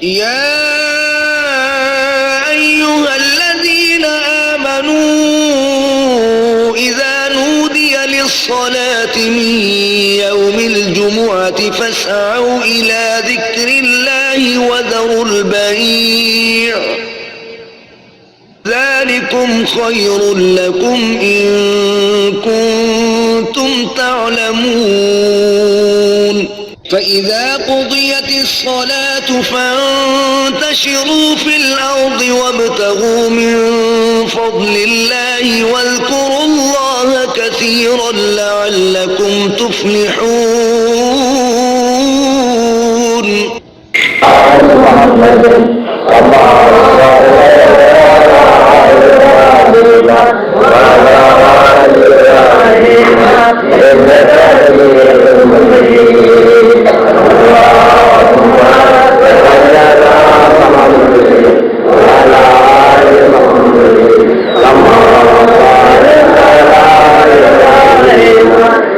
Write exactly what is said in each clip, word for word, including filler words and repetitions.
يا أيها الذين آمنوا إذا نودي للصلاة من يوم الجمعة فاسعوا إلى ذكر الله وذروا البيع، ذلكم خير لكم إن كنتم تعلمون. فإذا قضيت الصلاة فانتشروا في الأرض وابتغوا من فضل الله واذكروا الله كثيرا لعلكم تفلحون. اللهم بارك على محمد وعلى آل محمد كما باركت على إبراهيم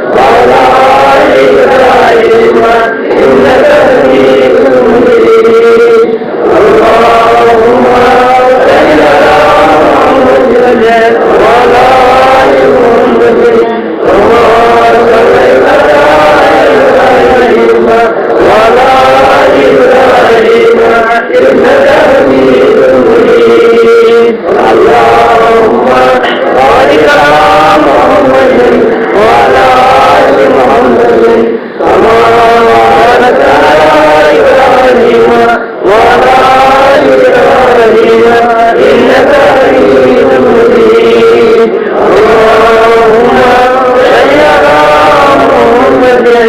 وعلى آل إبراهيم إنك حميد مجيد. اللهم صل على محمد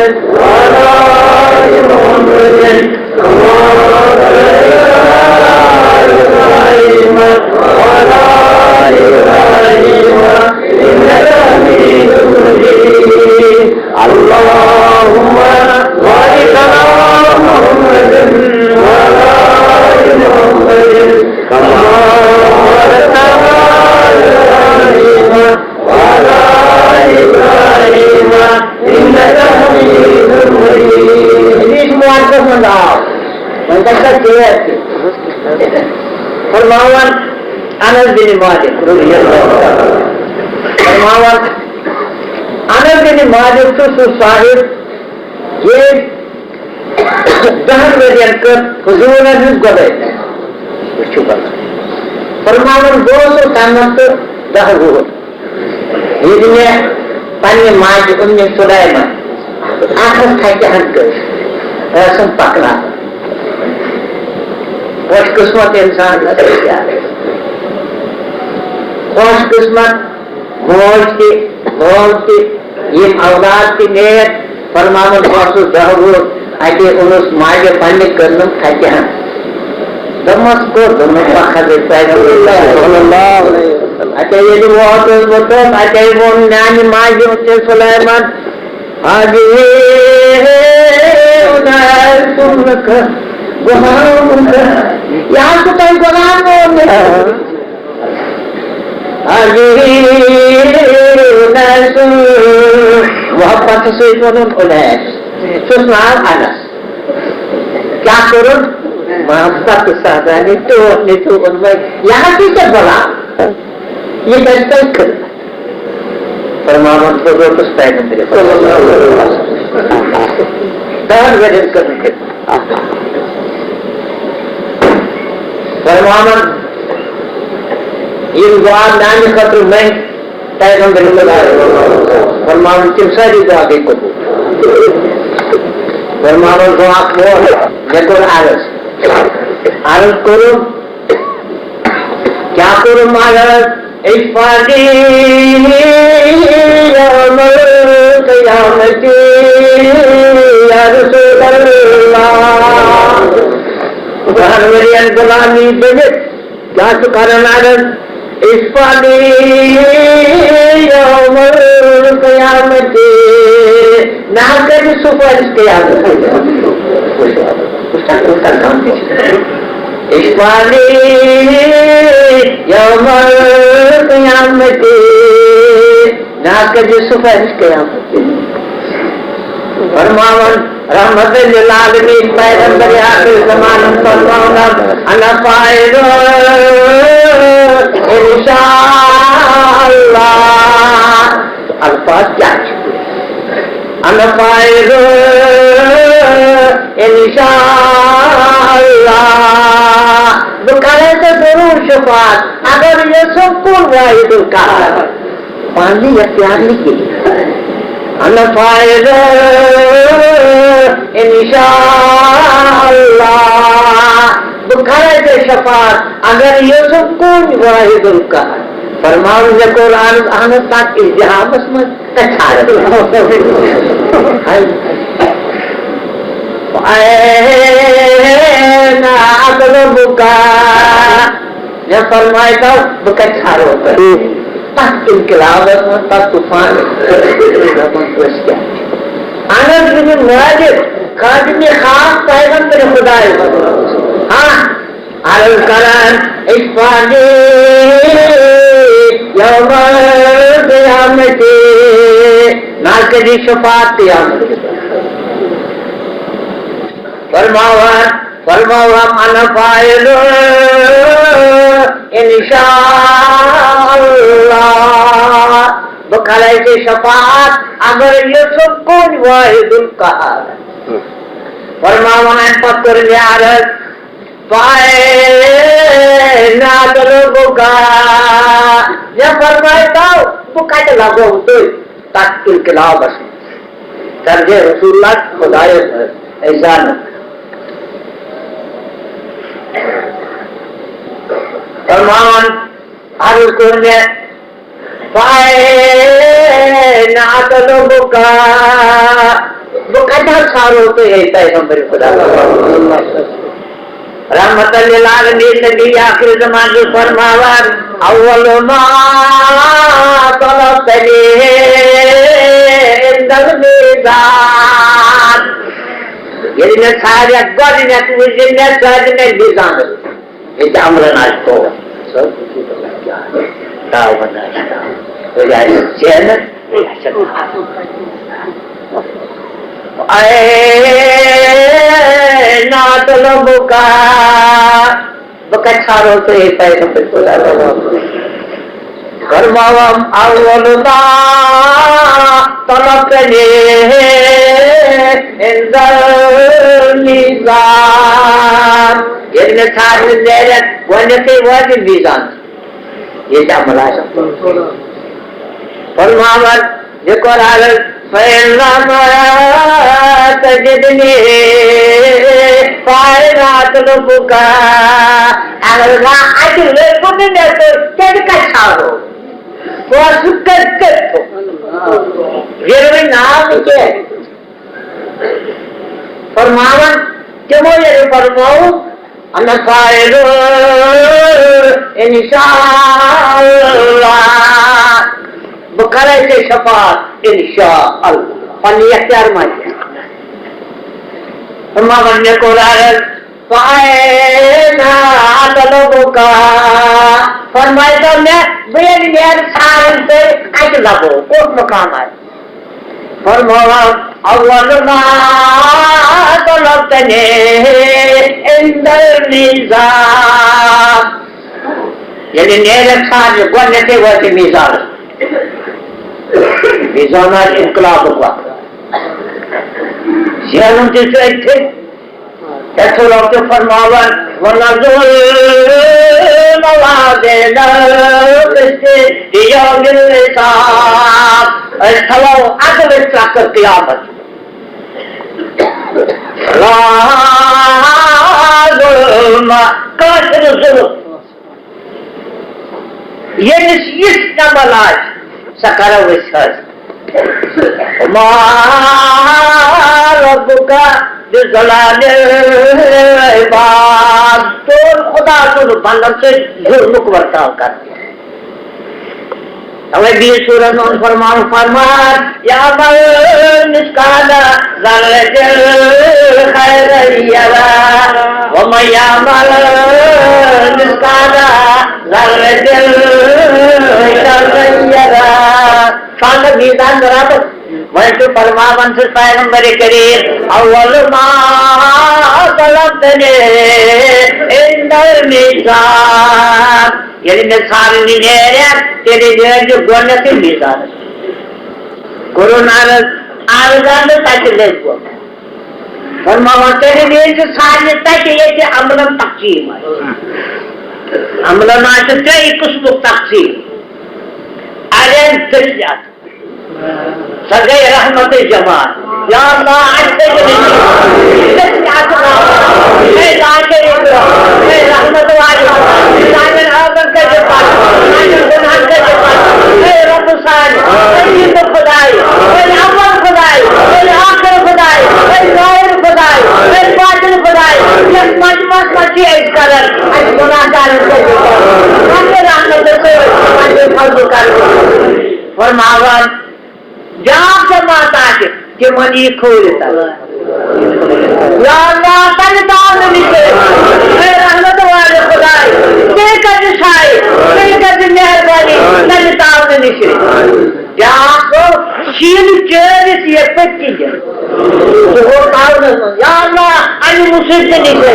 وعلى آل محمد كما صليت على إبراهيم وعلى آل إبراهيم إنك حميد مجيد. اللهم بارك على محمد وعلى آل محمد كما باركت على إبراهيم وعلى آل إبراهيم إنك حميد مجيد. حدیث مبارکس منٛز آو، وۄنۍ گژھِ سا ژیر تہِ۔ فرماوان انس بن مالک رضی اللہ عنہ، فرماوان انس بن مالک چھُ سُہ صاحب، ییٚمۍ دَہَن ؤرین کٔر حضوٗرن ہٕنٛز گۄڈٲے۔ وٕچھِو بَلاے۔ فرماوان، بہٕ اوسُس تَمہِ وقتہٕ دَہ وُہُر، ییٚلہِ مےٚ پننہِ ماجہِ اُمہِ سُلایمان اَتھس تھَکہِ ہن کٔر، ٲسٕم پکناوان۔ خۄش قٕسمت اِنسان، خۄش قٕسمت موج تہِ، مول تہِ، یِم اولاد تہِ نیک۔ فرماوان، بہٕ اوسُس دَہ وُہُر، اَتے اوٚنُس ماجہِ پننہِ کٔرنَم تھَکہِ ہن۔ دوٚپمَس، کوٚت؟ دوٚپمَس، پَکھ حضرت پیغمبر صلی اللہ علیہ وسلم۔ اَتے ییٚلہِ ووتُس بہٕ توٚت، اَتے ووٚن میٛانہِ ماجہِ، تہِ سُلایمان، آگے اُنیسُک غلام، یہِ حظ چھُ تۄہہِ غلام ووٚنمُت۔ آگے اُنیسُک، محبت سۭتۍ ووٚنُن اُنیس، سُہ اوس ناو انس۔ کیٛاہ کوٚرُن؟ محبت سادانہِ ٹوٹھ نیٚچوٗ اوٚنمَے، یہِ حظ چھُے ژےٚ غلام، یہِ کَرِ تۄہہِ خدمت۔ فرماوان، بہٕ روٗدُس پیغمبر صلی اللہ علیہ وسلم۔ دَہَن ؤرِین کٔرٕن خدمت۔ فرماوان، یِم دُعا میٛانہِ خٲطرٕ منٛگۍ، پیغمبر خدا۔ فرماوان، تِم سٲری دُعا گٔے قبوٗل۔ فرماوان، دُعا کوٚر، مےٚ کوٚر عرض۔ عرض کوٚرُم، کیٛاہ کوٚرُم عرض؟ اشفع لی یوم القیامت یا رسول اللہ۔ دَہَن ؤرِین غلامی بٔنِتھ کیٛاہ چھُ کران عرض؟ اشفع لی یوم القیامت۔ مےٚ حظ کَرِ سُفٲرِش قیامت۔ اشفع لی یوم القیامت۔ مےٚ حظ کَرِ سُفٲرِش قیامت۔ فرماوان، رحمت للعالمین پیغمبر آخر زمان فرماوان، انا فاعل ان شاء اللہ۔ الفاظ کیا چھِ؟ انا فاعل ان شاء اللہ۔ بہٕ کرے ژےٚ ضروٗر شفاعت، اگر یژھو کُن واحد القہار۔ پانہٕ اختیار نہٕ کِہیٖنۍ۔ انا فاعل ان شاء اللہ۔ بہٕ کرے ژےٚ شفاعت، اگر یژھو کُن واحد القہار۔ فرماوان مےٚ کوٚر عرض، اہن حظ، تتھ التحامس منٛز کتہِ ژھانڈٕ؟ اے نہ اطلبک۔ مےٚ فرمایہِ تو، بہٕ کتہِ ژھانڈو تۄہہِ؟ تتھ انقلابس منٛز، تتھ طوفانس منٛز، دپان أسۍ کیٛاہ؟ انس بن مالک، خادم خاص پیغمبر خدای۔ ہاں، عرض کران، اشفع لی یوم القیامت، نا کری شفاعت قیامت۔ فرماوان، فرماوان، انا فاعل ان شاء اللہ۔ بہٕ کرے ژےٚ شفاعت، اگر یژھو کُن واحد القہار۔ فرماوان، امہِ پتہٕ کٔر مےٚ عرض، فأین أطلبک؟ مےٚ فرمایہِ تو، بہٕ کتہِ لبو تُہۍ؟ تتھ انقلابس منٛز۔ درجہ رسول اللہ خدایس احسان۔ فرماوان، عرض کوٚر مےٚ، فأین أطلبک؟ بہٕ کتہِ حظ ژھانڈو تُہۍ، اے پیغمبر خدا؟ رحمت للعالمین نبی آخر زمان چھُ فرماوان، اول ما طلبتنی عند المیزان۔ ییٚلہِ مےٚ ژھانڈ، گۄڈٕنیتھ وٕچھ مےٚ، ژھانڈ مےٚ میزانس۔ ییٚتہِ عملن آسہِ تھوڑا۔ سُہ کیٛاہ؟ تاوَن آسہِ تھوڑا۔ أڑۍ آسہِ زینان، أڑۍ آسہِ نار۔ اے نہ طلبک؟ بہٕ کتہِ ژھانڈو تُہۍ، اے پیغمبر خدا؟ فرماوان، اول ما طلبتنی عند المیزان۔ ییٚلہِ مےٚ ژھانڈ نیرٮ۪کھ، گۄڈٕنیتھٕے واتہِ میزان۔ ییٚتہِ عمل آسہِ۔ فرماوان، یہِ قرآن، فإن لم تجدنی فأین أطلبک۔ اگر نہ اَتہِ لٔبِو نہٕ مےٚ تُہۍ، تیٚلہِ کتہِ ژھانڈو؟ بہٕ اوسُس کٔرۍ کٔرۍ تھوٚومُت۔ ییٚلہِ وۄنۍ ناو نہٕ کینٛہہ۔ فرماوان، تِمو ییٚلہِ فرموو، انا فاعل ان شاء اللہ، بہٕ کرے ژےٚ شفاعت ان شاء اللہ، پننہِ اختیار منٛز۔ فرماوان، مےٚ کوٚر عرض، فأین أطلبک؟ فرمایہِ تو مےٚ، بہٕ ییٚلہِ نیرٕ ژھانڈن تُہۍ، کتہِ لبو، کوٚت مقام آسہِ؟ فرماوان، اول ما طلبتنی عند المیزان۔ ییٚلہِ نیرٮ۪کھ ژھانڈنہِ، گۄڈٕنیتھٕے وٲتۍ میزانس۔ میزان آسہِ انقلابُک وقت۔ زینُن تہِ چھُ أتھۍ۔ یتھ رۄب چھُ فرماوان، ونضع الموازین القسط لیوم الحساب۔ أسۍ تھاوو عدلٕچ ترکھ قیامت۔ لا ظلم، کٲنٛسہِ نہٕ ظلم۔ ییٚمِس یِژھ عمل آسہِ، سۄ کرو أسۍ حٲصِل۔ وما ربک بظلام للعباد۔ تُہُنٛد خدا چھُنہٕ بندن سۭتۍ ظلمُک ورتاو کران۔ توے بیٚیہِ سورت منٛز فرمان، فرمان، یعمل مثقال ذرة خیرا یرہ، ومن یعمل مثقال ذرة شرا یرہ۔ سُہ ہسا میزان برابر۔ وۄنۍ چھُ فرماوان چھُ پیغمبر کریم، اول ما طلبتنی عند المیزان، ییٚلہِ مےٚ ژھانٛڈنہِ نیرِ، تیٚلہِ نیرِ گۄڈٕنیتھٕے میزانس۔ کوٚرُن عرض، عرض اندٕ تتہِ لٔگۍ گۄڈٕ۔ فرماوان، تیٚلہِ نیرِ ژھانٛڈنہِ تتہِ ییٚتہِ عملن تقسیٖم آسہِ۔ عملن آسہِ ترٛیٚیہِ قٕسمُک تقسیٖم۔ اڑٮ۪ن دٔچھنہِ اَتھٕ۔ سۄ گٔے رحمتٕچ جماعت۔ یا اللہ، اَسہِ تھٲیزِ نصیٖب۔ اَسہِ تھٲیزِ نصیٖب۔ اے ذاتِ اکرام، اے رحمت والے، سانٮ۪ن عٲبن کٔرزِ پَتھ، سانٮ۪ن گۄناہن کٔرزِ پَتھ۔ اے رب سانہِ، اے زِندٕ خداے، اے اول خداے، اے آخر خداے، اے ظاہر خداے، اے باطن خداے، یَتھ مجمعس منٛز چھِ أسۍ کران، اَسہِ گۄناہگارن کٔرزِ پَتھ۔ پننہِ رحمتہٕ سۭتۍ، پننہِ فضلہٕ کرٕ۔ فرماوان، بیٛاکھ جماعت آسہِ، تِمن یی کھوٗرِ تل۔ یا اللہ، تَمہِ تاونہٕ نِش، اے رحمت والے خداے، ژےٚ کَتہِ چھاے، ژےٚ کَتہِ مہربٲنی، تَمہِ تاونہٕ نِش۔ بیٛاکھ گوٚو، شیٖنہٕ چٲرِتھ یِیَکھ پٔتۍ کِنۍ۔ سُہ گوٚو تاونَس منٛز۔ یا اللہ، اَمہِ مُصیبتہٕ نِش،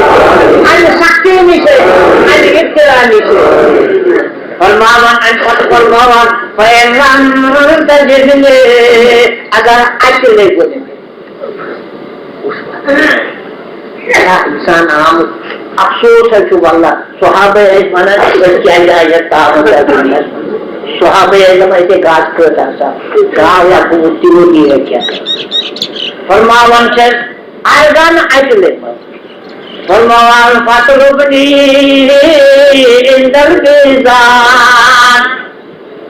اَمہِ سختی نِش، اَمہِ ابتلا نِش۔ فرماوان، اَمہِ پتہٕ فرماوان، فَإِن لَمْ تَجِدْنِي، اگر اَتہِ لٔگِو نہٕ مےٚ۔ اِنسان آمُت، افسوس حظ چھُ واللہ، صحابہ ٲسۍ وَنان، أسۍ کیٛازِ آیہِ یَتھ تاوَن لَگُن؟ صحابہ ٲسۍ دَپان، أسۍ ہے گاسہٕ کٔٹ آسان، گاو یا گوٚمُت تِمو دی رٔکھِتھ۔ فرماوان چھِ، اگر اَتہِ لٔگِو۔ فرماوان، فَاطْلُبْنِي عِنْدَ الْمِيزَانِ۔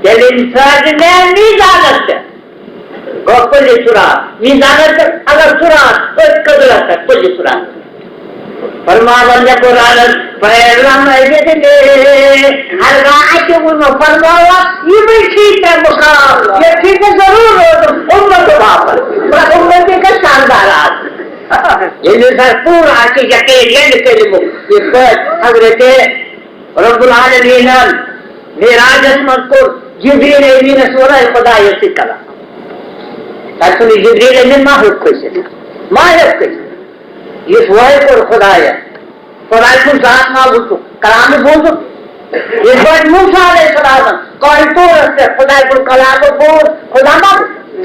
تیٚلہِ ژھانٛڈ مےٚ میٖزانَس پٮ۪ٹھ۔ گوٚو پُلہِ صِراط۔ میٖزانَس پٮ۪ٹھ، اگر صِراط، أتھۍ قدرَس پٮ۪ٹھ، پُلہِ صِراط۔ فرماوان چھِ قرآنَس، فَإِن لَمْ تَجِدْنِي، ہرگاہ اَتہِ ووٚنمو، فرماوان، یِمَے چھی مےٚ مُقام، ییٚتہِ چھی مےٚ ضروٗر روزُن، اُمَّتہٕ باپَتھ۔ مگر اُمَتھ تہِ گژھِ شاندار آسُن۔ ییٚلہِ سا پوٗرٕ آسہِ یقین، ییٚلہِ کٔرِو یِتھ پٲٹھۍ حضرت رب العالمیٖنَن معراجَس منٛز کوٚر جبریل امیٖنَس ووٚن، اے خدایَس سۭتۍ کلام۔ تَتہِ چھُنہٕ جبریل امیٖن ما ہیوٚک کھٔسِتھ، ما ہیوٚک کھٔسِتھ۔ یُس وحی کوٚر خدایَن، خدایہِ سُنٛد ذات ما وُچھُکھ، کلامٕے بوٗزُکھ۔ یِتھ پٲٹھۍ موسیٰ علیہ السلامَن کۄہہِ طورَس پٮ۪ٹھ خدایہِ سُنٛد کلام بوٗز، خدا ما وُچھ؟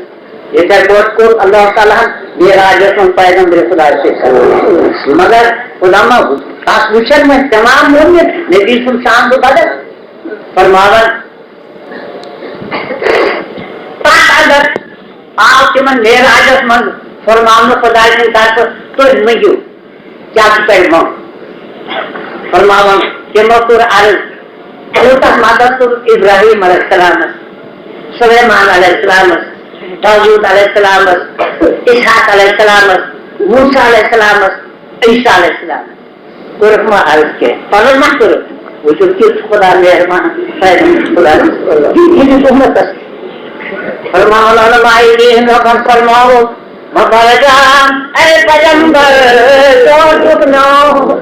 یِتھَے پٲٹھۍ کوٚر اللہ تعالیٰ ہَن معراجَس منٛز پیغمبر خدا سۭتۍ کلام۔ مگر خدا ما وُچھ؟ تَس وُچھَن وۄنۍ تمام مومن، نبی سُنٛد شان گوٚو بدل۔ فرماوان، پتہٕ اگر آو تِمن معراجس منٛز فرماونہٕ خۄداے سٕنٛدِ طرفہٕ، تُہۍ مٔنٛگِو، کیٛاہ چھُ تۄہہِ منٛگُن؟ فرماوان، تِمو کوٚر عرض، کوٗتاہ مدد کوٚر ابراہیم علیہ السلامس، سلیمان علیہ السلامس، داوود علیہ السلامس، اسحاق علیہ السلامس، موسیٰ علیہ السلامس، عیسیٰ علیہ السلامس۔ کوٚرُکھ ما عرض کینٛہہ؟ پَنُن ما کوٚرُکھ؟ وٕچھِو کیُتھ چھُ خۄدا مہربان، خۄدا یہِ چھُ اُمتَس۔ فرماوان علماء دین رۄبَن فرماوُکھ، مبارکان اے پیغمبر، ژوٚٹُکھ نوٚو۔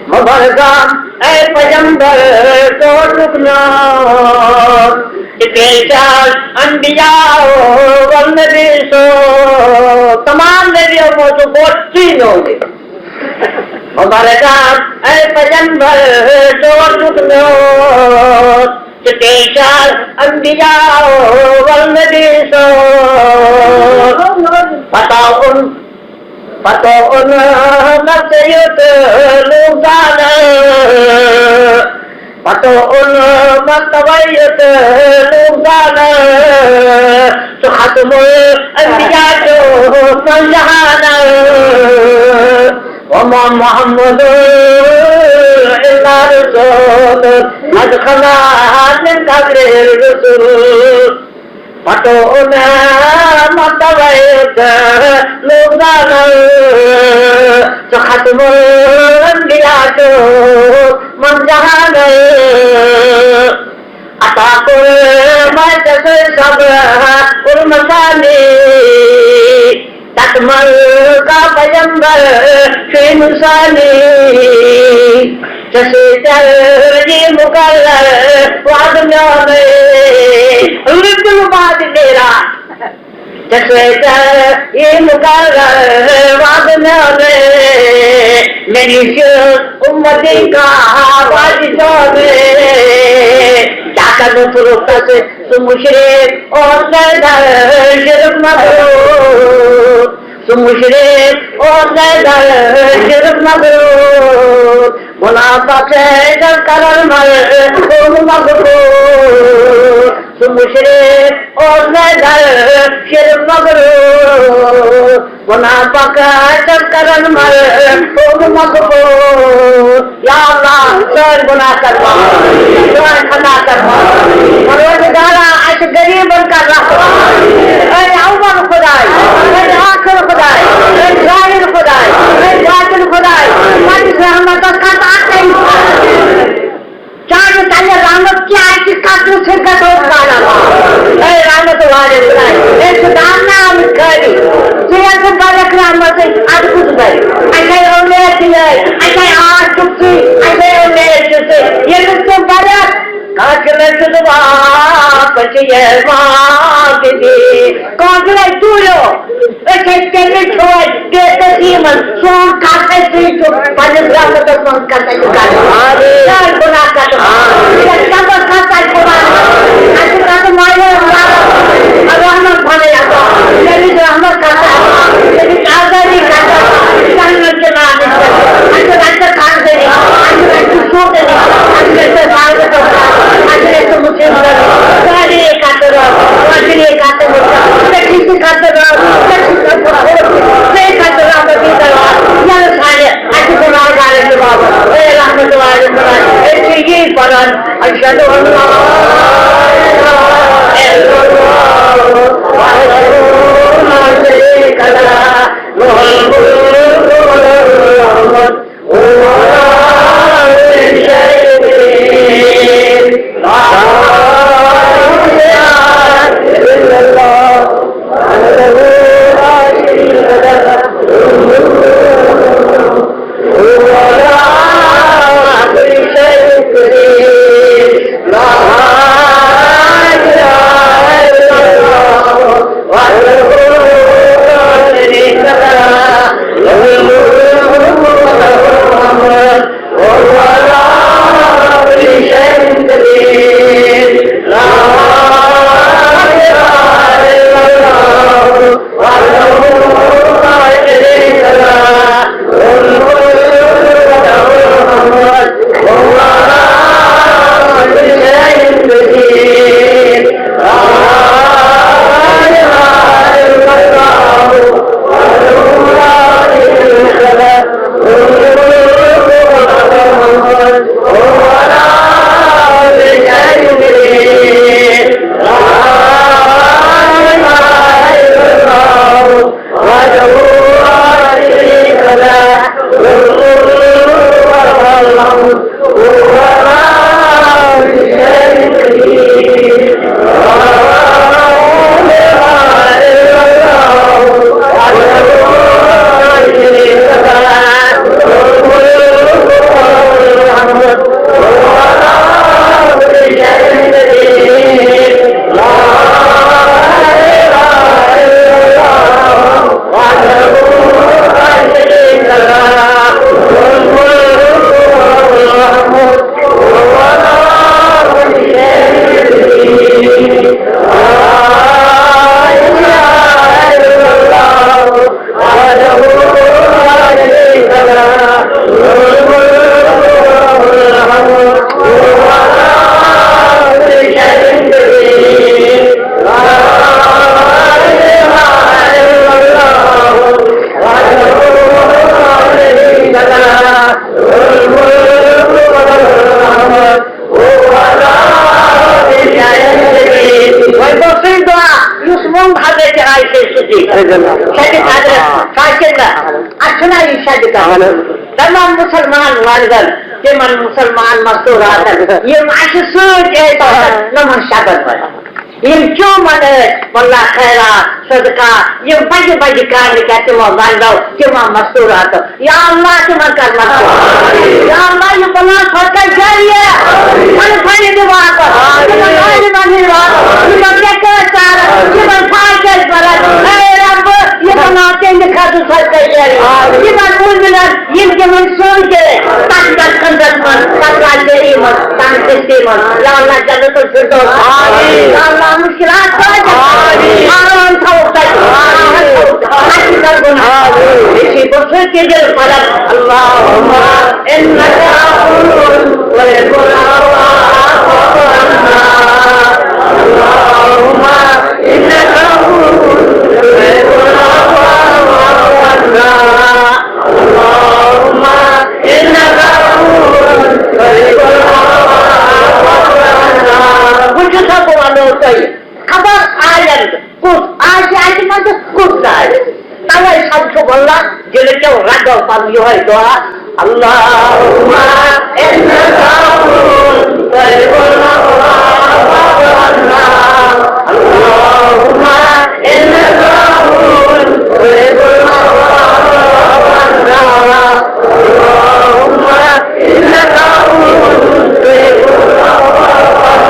مبارکان اے پیغمبر، ژوٚٹُکھ نوٚو۔ تہِ پیش آز انبیاء والنبی سو، تمام نبیو منٛز چھُ بوٚڑ ژٕے نوٚو نبی۔ مبارکان اے پیغمبر، ژوٚٹُکھ نوٚو۔ تہِ پیش آز انبیاء والنبی سو۔ پتہ اوٚن، پتہ اوٚن نہ ژےٚ یُتھ لوٗکھ زانن۔ پتہ اوٚن مکتبے یوت لوٗکھ زانن، سُہ ختم الانبیاء چھُ پنجہانن۔ وما محمد الا رسول قد خلت من قبله الرسل۔ پتو اُن متویت لوگ زانن، سُہ ختم الانبیاء چھُ من جہانن۔ عطا کوٚر مےٚ ژےٚ سُے صبر المثانی، تتھ منٛز کا پیغمبر چھُ انسانی۔ ژےٚ سۭتۍ ژےٚ یی مُقرر وعدٕ میونُے، لُکُل وعدٕ میرا۔ ژےٚ سۭتۍ یی مُقرر وعدٕ میونُے، مےٚ نِش اُمتی کانٛہہ وعدٕ میونُے۔ کیٛاہ کَرٕ بہٕ پوٗرٕ تَس سُہ مُشرِک اوس مےٚ در شرک مغروٗر۔ سُہ مُشرِک اوس مےٚ در شرک مغروٗر۔ مُنافِق چھَس کران مَرٕ قوم مغروٗر۔ سُہ مُشرِک اوس مےٚ در شرک مغروٗر۔ مُنافِق چھَس کران مَرٕ قوم مغروٗر۔ یا اللہ، سٲنۍ گۄناہ کر معاف، سٲنۍ خطا کر معاف۔ پروردگارا، اَسہِ غریٖبن کر رحم۔ اے اول خداے، اے آخر خداے، اے ظاہر خداے، اے باطن خداے، پننِس رحمتس کر اکھ انسان۔ چانہِ تلہِ رحمت کیٛازِ کتنہٕ سۭتۍ گژھو کھانا؟ اے رحمت والے خداے، اے چھِ دامنہٕ آمٕتۍ خٲلی۔ ژٕ یَتھ ژٕ بَرَکھ رحمتٕے، اَدٕ کُس بَرِ؟ اَسے اُمید چھِ یِہوٚے، اَسے آس چھُکھ ژٕے، اَسے اُمید چھِ ژٕے۔ ییٚلہِ نہٕ ژٕ بَرَکھ، کانٛہہ چھُنہٕ چھُ واپس یِوان کِہیٖنۍ۔ کانٛہہ چھُنہٕ اَسہِ دوٗریو۔ أسۍ ٲسۍ تیٚلہِ چھوے بے کثی منٛز، سون کَتھ اَسہِ سۭتۍ چھُ پنٛنِس رحمتس منٛز کَتھ اَسہِ کَرُن۔ آمین۔ سٲنۍ گۄناہ کَتھ۔ آمین۔ یَتھ قبرَس منٛز اَسہِ خۄدا۔ اَسہِ کَتھ مایہِ رحمت بَنٲے عطا۔ تٔمِس رحمت کَتھ۔ تٔمِس آزادی کَتھ۔ جہنم کے نام پہ۔ اَسہِ رَٹہِ خاندٲنی۔ اَسہِ رَٹہِ سوزٲنی۔ اَسہِ رَٹہِ سوزٲنی۔ اَسہِ رَٹہِ سوزٲنی۔ سارے کَتھ رَٹھ۔ سارے کَتھ رَٹھ۔ سارے کَتھ رَٹھ۔ یَلہٕ سانہِ اَسہِ گُناہگارن تہِ باپتھ۔ اے رحمت والے خداے، أسۍ چھِ یی پران، أشہد ان لا الہ الا اللہ وحدہ لا شریک لہ، لہ الملک و لہ الحمد، وہو علی کل شیء قدیر۔ لا الہ الا اللہ وحدہ لا شریک لہ، لہ الملک و لہ الحمد، وهو على كل شيء قدير. لا إله إلا الله وحده لا شريك له، له الملك وله الحمد، وهو على كل شيء قدير. لا إله إلا الله وحده لا شريك له، له الملك وله الحمد، وهو على كل شيء قدير. لا إله إلا الله وحده لا شريك له، له الملك وله الحمد، وهو على كل شيء قدير. لا إله إلا الله وحده لا شريك له، له الملك وله الحمد، وهو على كل شيء قدير. لا إله إلا الله وحده لا شريك له، له الملك وله الحمد، وهو على كل شيء قدير. لا إله إلا الله وحده لا شريك له، له الملك وله الحمد، وهو على كل شيء قدير. لا إله إلا الله وحده لا شريك له، له الملك وله الحمد، وهو على كل شيء قدير. لا إله إلا الله وحده لا شريك له، له الملك وله الحمد، وهو على كل شيء قدير. وۄنۍ گوٚو سُے دُعا، یُس ووٚن حضرت عائشہ صدیقہ۔ رضی اللہ۔ سۄ تہِ حضرت فاطمہ۔ اَتھ چھُنہ یہِ شبِ قدر؟ اہن حظ۔ تمام مُسلمان مردن، تِمن مُسلمان مستوٗراتن، یِم اَسہِ سۭتۍ ٲسۍ آسان نَمَن شبن منٛز۔ یِم چومن ٲسۍ، واللہ خیرات، صدقہ، یِم بجہِ بجہِ کامہِ کَرِ تِمو مردو، تِمو مستوٗراتو۔ یا اللہ، تِمن کر مغفرت۔ یا اللہ، یِم صدقہ جاریہ، پنٕنۍ پنٕنۍ دِ واپس، یِمن عالمن ہٕنٛدۍ واپس، یِمن بے کار چارن، یِمن فاقہ پرن، اے رب، یِمن آو تِہنٛدِ خٲطرٕ صدقہ جاریہ، یِمن مومنن، یِم تِمن سوٗنٛچ تہِ، تتھ پتھ خندس منٛز، تتھ لاشہِ منٛز، تتھ کشتی منٛز، یا اللہ جنت الفردوس، یا اللہ مشکلات کٲلِتھ، آرام تھاوُکھ تتہِ، آرام تھاوُکھ تتہِ، تتہِ کر گۄناہ، یہِ چھِ بہٕ سۭتۍ تہِ دِل پران، اللہم انک عفو تحب العفو فاعف عنا۔ اللهم إنك عفو تحب العفو فاعف عنا۔ اللهم إنك عفو تحب العفو فاعف عنا۔ وجود سبحانه وتعالى۔ خبر آیَن کُس آسہِ اَتہِ منٛز، کُس نہٕ آسہِ۔ تَوَے سَمکھیو اللہ دِلہٕ کیو رَگو پَنُن یِہوٚے دُعا، اللہم انک عفو تحب العفو فاعف عنا۔ اللہم انک عفو تحب العفو فاعف عنا۔ اللہم انک عفو تحب العفو فاعف عنا۔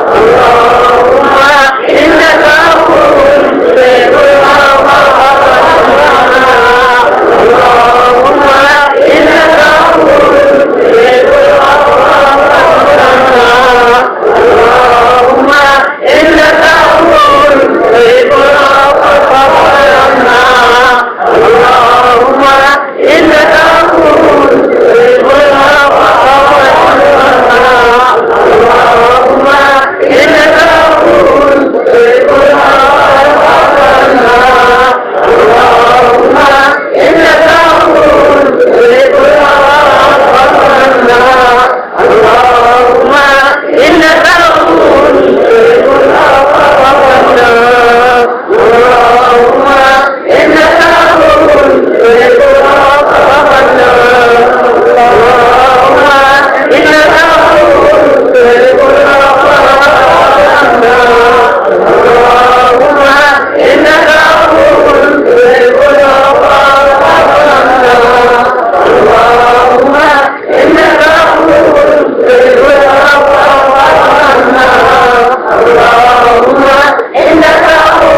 اللہم انک عفو تحب العفو فاعف عنا۔ اللہم انک عفو تحب العفو فاعف عنا۔ اللہم انک عفو تحب العفو فاعف عنا۔ اللہم انک عفو تحب العفو فاعف عنا۔ اللہم انک عفو تحب العفو فاعف عنا۔ اللہم انک عفو تحب العفو فاعف عنا۔ اللہم انک عفو تحب العفو فاعف عنا۔ اللہم انک عفو تحب العفو فاعف عنا۔ اللہم انک عفو تحب العفو فاعف عنا۔ اللہم انک عفو تحب العفو فاعف عنا۔ اللہم انک عفو تحب العفو فاعف عنا۔ اللہم انک عفو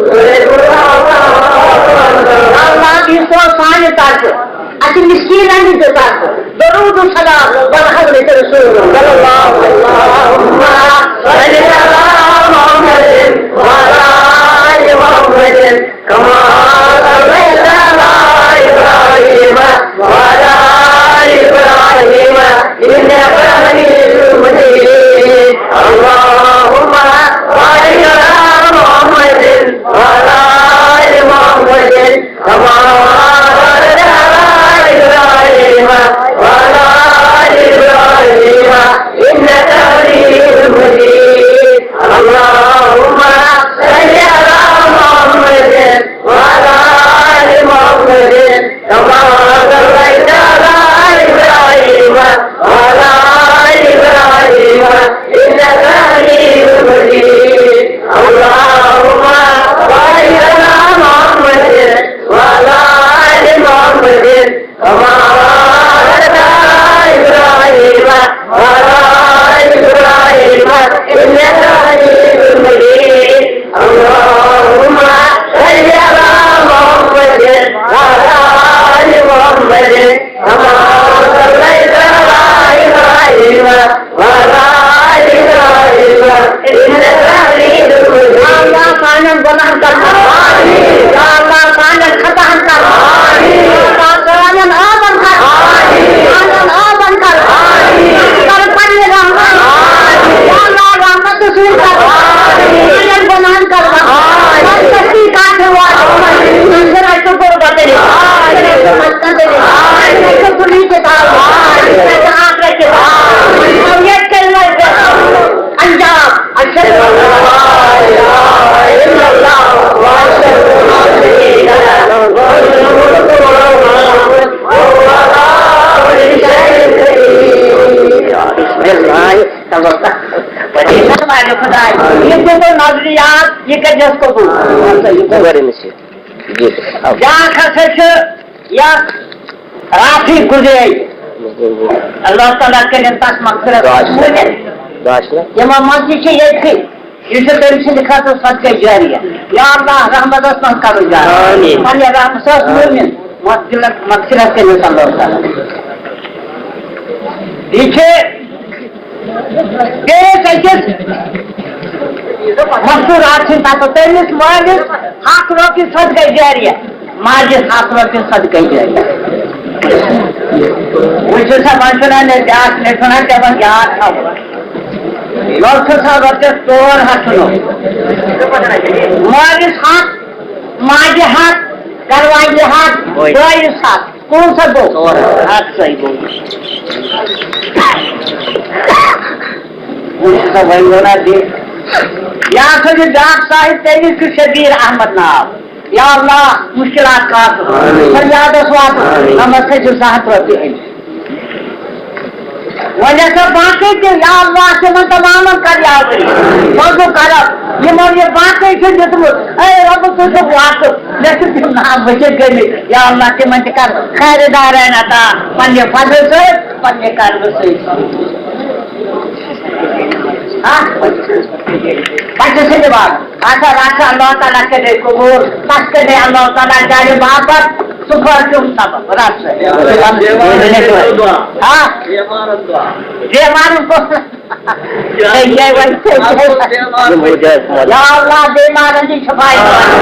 تحب العفو فاعف عنا۔ اللہ دی سو سانہِ طرفہٕ، اَسہِ مسکیٖنن ہٕنٛدِ طرفہٕ، درود و سلام بر حضرت رسول صلی اللہ علیہ وسلم۔ اللہم صل علی محمد وعلی آل محمد۔ كما صليت على إبراهيم وعلى آل إبراهيم إنك حميد مجيد. اللهم بارك على محمد وعلى آل محمد كما باركت على إبراهيم وعلى آل إبراهيم إنك حميد مجيد. اللهم صل على محمد وعلى آل محمد كما صليت على إبراهيم وعلى آل إبراهيم إنك حميد مجيد. اللهم بارك على محمد وعلى آل محمد كما باركت على إبراهيم وعلى آل إبراهيم إنك حميد مجيد. اللهم صل على محمد وعلى آل محمد كما صليت على إبراهيم وعلى آل إبراهيم إنك حميد مجيد. یا اللہ سانٮ۪ن گۄناہن کر معاف۔ یا اللہ سانٮ۪ن خطاہن کر معاف۔ یا اللہ سانٮ۪ن عٲبن کر معاف۔ سانٮ۪ن عٲبن کر معاف۔ کر پننہِ رحمت۔ یا اللہ رحمت سۭتۍ کر معاف۔ سانٮ۪ن گۄناہن کر معاف۔ سانٮ۪ن تصدیقات واتنٲوِتھ۔ سانٮ۪ن غربتن۔ سانٮ۪ن مددن۔ سانٮ۪ن غریبی تھاو۔ سانٮ۪ن آخرت تھاو۔ یتھ کلمس پٮ۪ٹھ انجام۔ أشهد أن لا إله إلا الله وأشهد أن سيدنا محمد وهو على كل شيء قدير. بسم الله الرحمن الرحيم۔ یہِ دیُت نظریات، یہِ کٔرۍزٮ۪س قبوٗل۔ بیٛاکھ ہسا چھُ یتھ رافی گُزے۔ اللہ تعالیٰ کٔرِن تَس مغفرت۔ دعا چھِ۔ موٗمِن۔ دعا چھِ۔ یِمو منٛز تہِ چھِ ییٚتہِ۔ یہِ چھُ تٔمۍ سٕنٛدِ خٲطرٕ صدقے جاریہ۔ یا اللہ، رحمتس منٛز کَرُن جاریہ۔ آمیٖن۔ پننہِ رحمتہٕ سۭتۍ۔ آمیٖن۔ موٗمِن مغفرت، مغفرت کٔرِنَس اللہ تعالیٰ۔ یہِ چھِ بیٚیِس أکِس مستوٗرات سٕنٛدِ پتہٕ تٔمِس مٲلِس ہَتھ رۄپیہِ صدقے جاریہ۔ ماجہِ ہَتھ رۄپیہِ صدقے جاریہ۔ وۄنۍ چھُ سا، وۄنۍ چھُنہ مےٚ بیٛاکھ، مےٚ چھُنہ پٮ۪وان یاد تھاوُن۔ لۄکٹہِ سا رۄپیَس ژور ہَتھ چھُنہٕ۔ مٲلِس ہَتھ، ماجہِ ہَتھ، گَرٕ واجنہِ ہَتھ، بٲیِس ہَتھ۔ کون سا گوٚو؟ ژور ہَتھ۔ اَدٕ سا یہِ گوٚو۔ وۄنۍ چھُ سا، وۄنۍ گوٚو نہ بیٚیہِ۔ یہِ ہسا چھُ بیٛاکھ صاحب، تٔمِس چھُ شبیٖر احمد ناو۔ یا اللہ، مُشکِلات کَر۔ آمیٖن۔ فریادَس واتُن۔ آمیٖن۔ نمبر تھٲیزِ زٕ ہَتھ رۄپیہِ أمِس۔ وۄنۍ ہسا باقٕے تہِ، یا اللہ، تِمن تمامن کر یاوٕے۔ وضو کرب، یِمو یہِ باقٕے چھُ دیُتمُت۔ اے رۄب، ژٕ چھُکھ واقف۔ مےٚ چھِ تِم ناو بٔچِتھ گٔمٕتۍ۔ یا اللہ، تِمن تہِ کر خیرٕ دارین عطا، پننہِ فضلہٕ سۭتۍ، پننہِ کرمہٕ سۭتۍ۔ ہا؟ بچہٕ سٕنٛدِ باپتھ۔ اچھا، رچھا اللہ تعالیٰ کٔرِتھ قبول، تس کٔرِتھ اللہ تعالیٰ جارِ باپتھ، سُہ کھٲلۍ تِم سبب، رچھ۔ ہا؟ بیمارن کُن۔ ہے، یہِ وۄنۍ۔ یا اللہ، بیمارن دِ شفا۔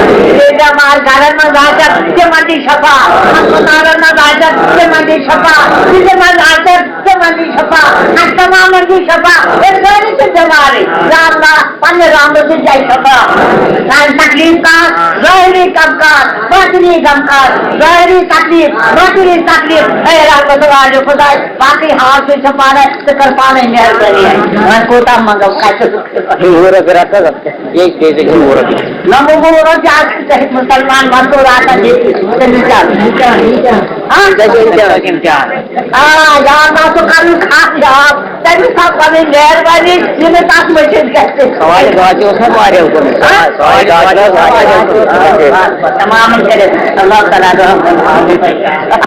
بے بیمار گرن منٛز آسن، تِمن دِ شفا۔ ہسپتالن منٛز آسن، تِمن دِ شفا۔ دِلہِ منٛز آسن، تِمن دِ شفا، اَسہِ تمامن دِ شفا۔ أسۍ سٲری چھِ بٮ۪مارٕے۔ یا اللہ، پننہِ رحمتہٕ سۭتۍ دِ شفا۔ سانہِ تکلیف کانٛہہ، ظٲہری غم کانٛہہ، باطنی غم کانٛہہ، ظٲہری تکلیف، باطنی تکلیف۔ اے رحمت والے خداے، باقٕے حال چھُ ژےٚ پانے، ژٕ کر پانے مہربٲنی۔ وۄنۍ کوٗتاہ منٛگو، کتہِ؟ وُہ رۄپیہِ رٹھ حظ۔ بیٚیہِ، بیٚیہِ، بیٚیہِ وُہ رۄپیہِ۔ نہ، وُہ رۄپیہِ اکھ چھِ تۄہہِ مُسلمان مزدوٗر آسان ییٚتہِ، تٔمِس کیٛاہ؟ ہاں؟ تۄہہِ چھُ امتحان۔ امتحان۔ آ، یا اللہ، سُہ کَرُن خاص یاد۔ تٔمِس تھاو پَنٕنۍ مہربٲنی، یہِ نہٕ تَتھ مٔشِتھ گژھِ۔ سوالہِ گاچہِ اوس نہ واریاہ کوٚرمُت۔ ہاں؟ سوالہِ گاچہِ اوس واریاہ کوٚرمُت۔ تمام کٔرِتھ اللہ تعالیٰ رحم۔